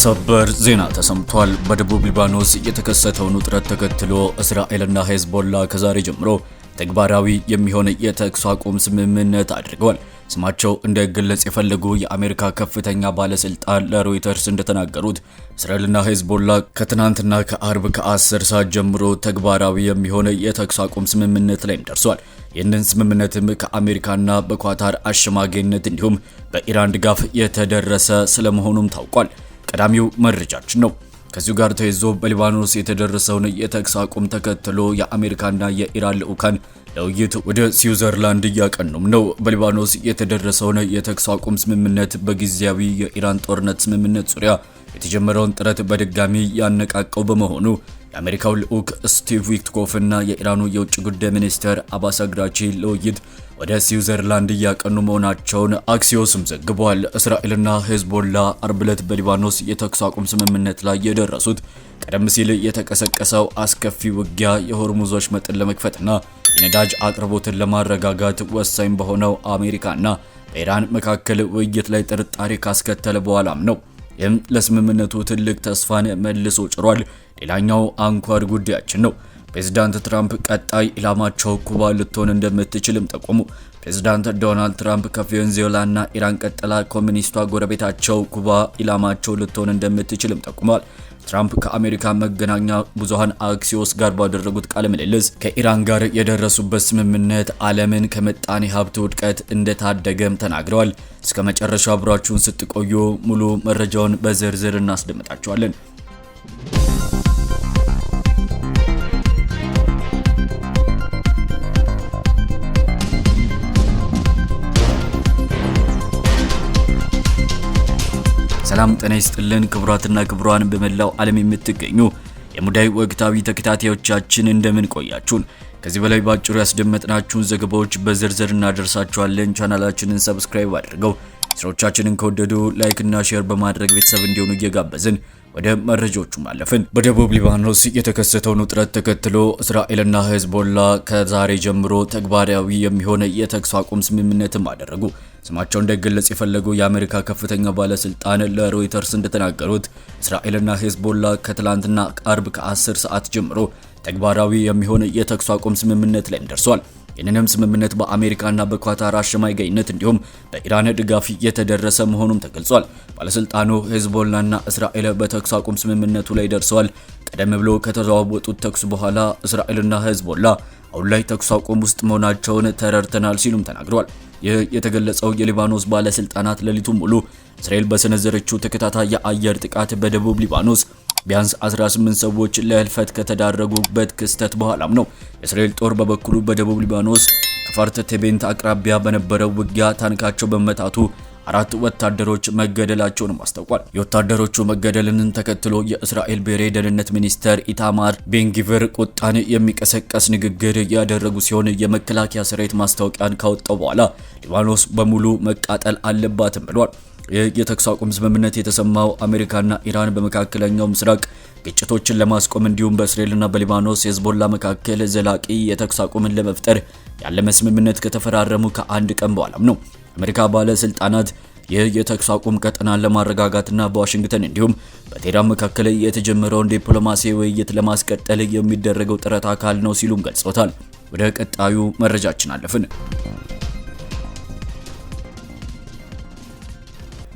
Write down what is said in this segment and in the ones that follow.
ሰበር ዜና ተሰምቷል። በደቡብ ሊባኖስ የተከሰተውን ውጥረት ተከትሎ እስራኤልና ሄዝቦላ ከዛሬ ጀምሮ ተግባራዊ የሚሆን የተኩስ አቁም ስምምነት አድርገዋል። ስማቸው እንዳይገለጽ የፈለጉ የአሜሪካ ከፍተኛ ባለስልጣን ለሮይተርስ እንደተናገሩት እስራኤልና ሄዝቦላ ከትናንትና ከአርብ ከ10 ሰዓት ጀምሮ ተግባራዊ የሚሆን የተኩስ አቁም ስምምነት ላይም ደርሷል። ይህንን ስምምነትም ከአሜሪካና በኳታር አሸማጋይነት እንዲሁም በኢራን ድጋፍ የተደረሰ ስለመሆኑም ታውቋል። ቀዳሚው መረጃችን ነው። ከዚሁ ጋር ተይዞ በሊባኖስ የተደረሰውን የተኩስ አቁም ተከትሎ የአሜሪካና የኢራን ልዑካን ለውይይት ወደ ስዊዘርላንድ እያቀኑም ነው። በሊባኖስ የተደረሰውን የተኩስ አቁም ስምምነት በጊዜያዊ የኢራን ጦርነት ስምምነት ዙሪያ የተጀመረውን ጥረት በድጋሚ ያነቃቀው በመሆኑ የአሜሪካው ልዑክ ስቲቭ ዊትኮፍ እና የኢራኑ የውጭ ጉዳይ ሚኒስትር አባስ አግራቺ ለውይይት ወደ ስዊዘርላንድ እያቀኑ መሆናቸውን አክሲዮስም ዘግቧል። እስራኤልና ሄዝቦላ አርብ ዕለት በሊባኖስ የተኩስ አቁም ስምምነት ላይ የደረሱት ቀደም ሲል የተቀሰቀሰው አስከፊ ውጊያ የሆርሙዝ ወሽመጥን ለመክፈትና የነዳጅ አቅርቦትን ለማረጋጋት ወሳኝ በሆነው አሜሪካና በኢራን መካከል ውይይት ላይ ጥርጣሬ ካስከተለ በኋላም ነው። ይህም ለስምምነቱ ትልቅ ተስፋን መልሶ ጭሯል። ሌላኛው አንኳር ጉዳያችን ነው። ፕሬዚዳንት ትራምፕ ቀጣይ ኢላማቸው ኩባ ልትሆን እንደምትችልም ጠቆሙ። ፕሬዚዳንት ዶናልድ ትራምፕ ከቬንዙዌላና ኢራን ቀጥላ ኮሚኒስቷ ጎረቤታቸው ኩባ ኢላማቸው ልትሆን እንደምትችልም ጠቁመዋል። ትራምፕ ከአሜሪካ መገናኛ ብዙሃን አክሲዮስ ጋር ባደረጉት ቃለ ምልልስ ከኢራን ጋር የደረሱበት ስምምነት ዓለምን ከምጣኔ ሀብት ውድቀት እንደታደገም ተናግረዋል። እስከ መጨረሻው አብራችሁን ስትቆዩ ሙሉ መረጃውን በዝርዝር እናስደምጣችኋለን። ሰላም ጤና ይስጥልን ክቡራትና ክቡራን፣ በመላው ዓለም የምትገኙ የሙዳይ ወቅታዊ ተከታታዮቻችን እንደምን ቆያችሁን? ከዚህ በላይ ባጭሩ ያስደመጥናችሁን ዘገባዎች በዝርዝር እናደርሳችኋለን። ቻናላችንን subscribe አድርገው ስራዎቻችንን ከወደዱ like እና share በማድረግ ቤተሰብ እንዲሆኑ እየጋበዝን ወደ መረጃዎቹ አለፍን። በደቡብ ሊባኖስ የተከሰተውን ውጥረት ተከትሎ እስራኤልና ሄዝቦላ ከዛሬ ጀምሮ ተግባራዊ የሚሆን የተኩስ አቁም ስምምነትም አደረጉ። ስማቸው እንዳይገለጽ የፈለጉ የአሜሪካ ከፍተኛ ባለስልጣን ለሮይተርስ እንደተናገሩት እስራኤልና ሄዝቦላ ከትላንትና አርብ ከ10 ሰዓት ጀምሮ ተግባራዊ የሚሆን የተኩስ አቁም ስምምነት ላይም ደርሷል። ይህንንም ስምምነት በአሜሪካና በኳታር አሸማጋይነት እንዲሁም በኢራን ድጋፍ የተደረሰ መሆኑም ተገልጿል። ባለስልጣኑ ሄዝቦላና እስራኤል በተኩስ አቁም ስምምነቱ ላይ ደርሰዋል። ቀደም ብሎ ከተለዋወጡት ተኩስ በኋላ እስራኤልና ሄዝቦላ አሁን ላይ ተኩስ አቁም ውስጥ መሆናቸውን ተረድተናል ሲሉም ተናግረዋል። ይህ የተገለጸው የሊባኖስ ባለስልጣናት ሌሊቱን ሙሉ እስራኤል በሰነዘረችው ተከታታይ የአየር ጥቃት በደቡብ ሊባኖስ ቢያንስ 18 ሰዎች ለህልፈት ከተዳረጉበት ክስተት በኋላም ነው። የእስራኤል ጦር በበኩሉ በደቡብ ሊባኖስ ከፋርት ቴቤንት አቅራቢያ በነበረው ውጊያ ታንካቸው በመታቱ 4 ወታደሮች መገደላቸውንም አስታውቋል። የወታደሮቹ መገደልን ተከትሎ የእስራኤል ብሔራዊ ደህንነት ሚኒስተር ኢታማር ቤንጊቨር ቁጣን የሚቀሰቀስ ንግግር ያደረጉ ሲሆን የመከላከያ ሰራዊት ማስታወቂያን ካወጣው በኋላ ሊባኖስ በሙሉ መቃጠል አለባትም ብሏል። የተኩስ አቁም ስምምነት የተሰማው አሜሪካና ኢራን በመካከለኛው ምስራቅ ግጭቶችን ለማስቆም እንዲሁም በእስራኤልና በሊባኖስ ሄዝቦላ መካከል ዘላቂ የተኩስ አቁምን ለመፍጠር ያለመ ስምምነት ከተፈራረሙ ከአንድ ቀን በኋላም ነው። አሜሪካ ባለስልጣናት ይህ የተኩስ አቁም ቀጠናን ለማረጋጋትና በዋሽንግተን እንዲሁም በቴህራን መካከል የተጀመረውን ዲፕሎማሲያዊ ውይይት ለማስቀጠል የሚደረገው ጥረት አካል ነው ሲሉም ገልጸውታል። ወደ ቀጣዩ መረጃችን አለፍን።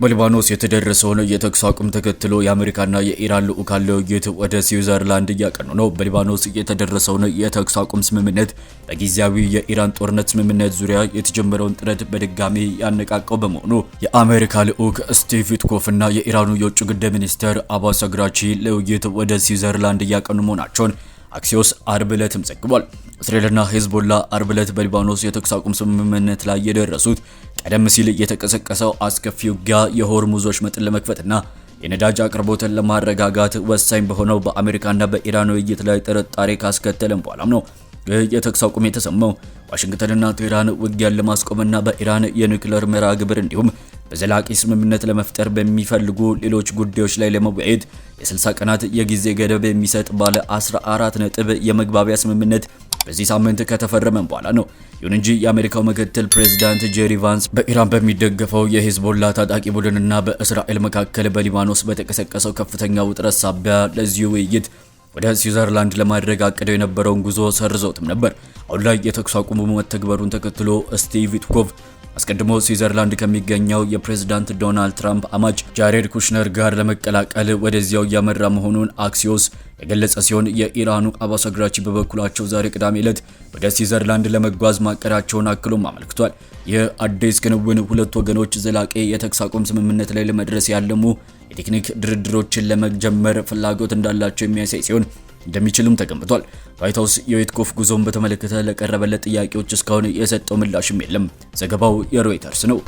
በሊባኖስ የተደረሰውን የተኩስ አቁም ተከትሎ የአሜሪካና የኢራን ልዑካን ለውይይት ወደ ስዊዘርላንድ እያቀኑ ነው። በሊባኖስ የተደረሰውን የተኩስ አቁም ስምምነት በጊዜያዊ የኢራን ጦርነት ስምምነት ዙሪያ የተጀመረውን ጥረት በድጋሚ ያነቃቀው በመሆኑ የአሜሪካ ልዑክ ስቲቭ ዊትኮፍ እና የኢራኑ የውጭ ጉዳይ ሚኒስትር አባስ አግራቺ ለውይይት ወደ ስዊዘርላንድ እያቀኑ መሆናቸውን አክሲዮስ አርብ ዕለትም ዘግቧል። እስራኤልና ሄዝቦላ አርብ ዕለት በሊባኖስ የተኩስ አቁም ስምምነት ላይ የደረሱት ቀደም ሲል የተቀሰቀሰው አስከፊ ውጊያ የሆርሙዝ ወሽመጥን ለመክፈትና የነዳጅ አቅርቦትን ለማረጋጋት ወሳኝ በሆነው በአሜሪካና በኢራን ውይይት ላይ ጥርጣሬ ካስከተለም በኋላም ነው። ይህ የተኩስ አቁም የተሰማው ዋሽንግተንና ቴህራን ውጊያን ለማስቆምና በኢራን የኒውክሌር መርሃ ግብር እንዲሁም በዘላቂ ስምምነት ለመፍጠር በሚፈልጉ ሌሎች ጉዳዮች ላይ ለመወያየት የ60 ቀናት የጊዜ ገደብ የሚሰጥ ባለ 14 ነጥብ የመግባቢያ ስምምነት በዚህ ሳምንት ከተፈረመም በኋላ ነው። ይሁን እንጂ የአሜሪካው ምክትል ፕሬዝዳንት ጄዲ ቫንስ በኢራን በሚደገፈው የሂዝቦላ ታጣቂ ቡድንና በእስራኤል መካከል በሊባኖስ በተቀሰቀሰው ከፍተኛ ውጥረት ሳቢያ ለዚሁ ውይይት ወደ ስዊዘርላንድ ለማድረግ አቅደው የነበረውን ጉዞ ሰርዘውትም ነበር። አሁን ላይ የተኩስ አቁሙ መተግበሩን ተከትሎ ስቲቭ ዊትኮቭ አስቀድሞ ስዊዘርላንድ ከሚገኘው የፕሬዝዳንት ዶናልድ ትራምፕ አማች ጃሬድ ኩሽነር ጋር ለመቀላቀል ወደዚያው እያመራ መሆኑን አክሲዮስ የገለጸ ሲሆን የኢራኑ አባስ አራግቺ በበኩላቸው ዛሬ ቅዳሜ ዕለት ወደ ስዊዘርላንድ ለመጓዝ ማቀዳቸውን አክሎም አመልክቷል። ይህ አዲስ ክንውን ሁለቱ ወገኖች ዘላቂ የተኩስ አቁም ስምምነት ላይ ለመድረስ ያለሙ የቴክኒክ ድርድሮችን ለመጀመር ፍላጎት እንዳላቸው የሚያሳይ ሲሆን እንደሚችልም ተገምቷል። ዋይት ሀውስ የዊትኮፍ ጉዞን በተመለከተ ለቀረበለት ጥያቄዎች እስካሁን የሰጠው ምላሽም የለም። ዘገባው የሮይተርስ ነው።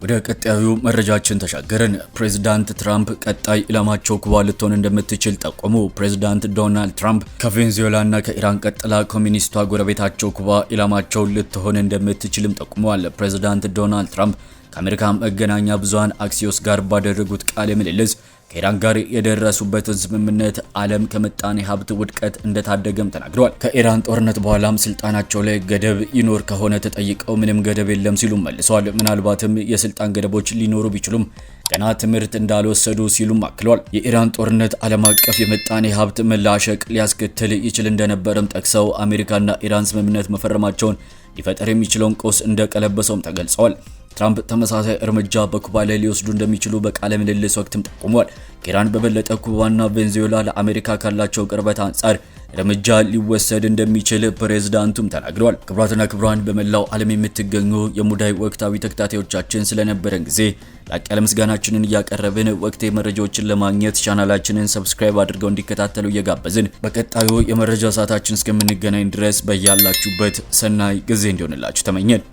ወደ ቀጣዩ መረጃችን ተሻገርን። ፕሬዚዳንት ትራምፕ ቀጣይ ኢላማቸው ኩባ ልትሆን እንደምትችል ጠቆሙ። ፕሬዚዳንት ዶናልድ ትራምፕ ከቬንዙዌላና ከኢራን ቀጥላ ኮሚኒስቷ ጎረቤታቸው ኩባ ኢላማቸው ልትሆን እንደምትችልም ጠቁመዋል። ፕሬዚዳንት ዶናልድ ትራምፕ ከአሜሪካ መገናኛ ብዙሃን አክሲዮስ ጋር ባደረጉት ቃለ ምልልስ ከኢራን ጋር የደረሱበትን ስምምነት ዓለም ከምጣኔ ሀብት ውድቀት እንደታደገም ተናግረዋል። ከኢራን ጦርነት በኋላም ስልጣናቸው ላይ ገደብ ይኖር ከሆነ ተጠይቀው ምንም ገደብ የለም ሲሉም መልሰዋል። ምናልባትም የስልጣን ገደቦች ሊኖሩ ቢችሉም ገና ትምህርት እንዳልወሰዱ ሲሉም አክለዋል። የኢራን ጦርነት ዓለም አቀፍ የምጣኔ ሀብት መላሸቅ ሊያስከትል ይችል እንደነበረም ጠቅሰው አሜሪካና ኢራን ስምምነት መፈረማቸውን ሊፈጠር የሚችለውን ቀውስ እንደቀለበሰውም ተገልጸዋል። ትራምፕ ተመሳሳይ እርምጃ በኩባ ላይ ሊወስዱ እንደሚችሉ በቃለ ምልልስ ወቅትም ጠቁመዋል። ከኢራን በበለጠ ኩባና ቬንዙዌላ ለአሜሪካ ካላቸው ቅርበት አንጻር እርምጃ ሊወሰድ እንደሚችል ፕሬዝዳንቱም ተናግረዋል። ክቡራትና ክቡራን በመላው ዓለም የምትገኙ የሙዳይ ወቅታዊ ተከታታዮቻችን ስለነበረን ጊዜ ላቅ ያለ ምስጋናችንን እያቀረብን ወቅታዊ መረጃዎችን ለማግኘት ቻናላችንን subscribe አድርገው እንዲከታተሉ እየጋበዝን በቀጣዩ የመረጃ ሰዓታችን እስከምንገናኝ ድረስ በያላችሁበት ሰናይ ጊዜ እንዲሆንላችሁ ተመኘን።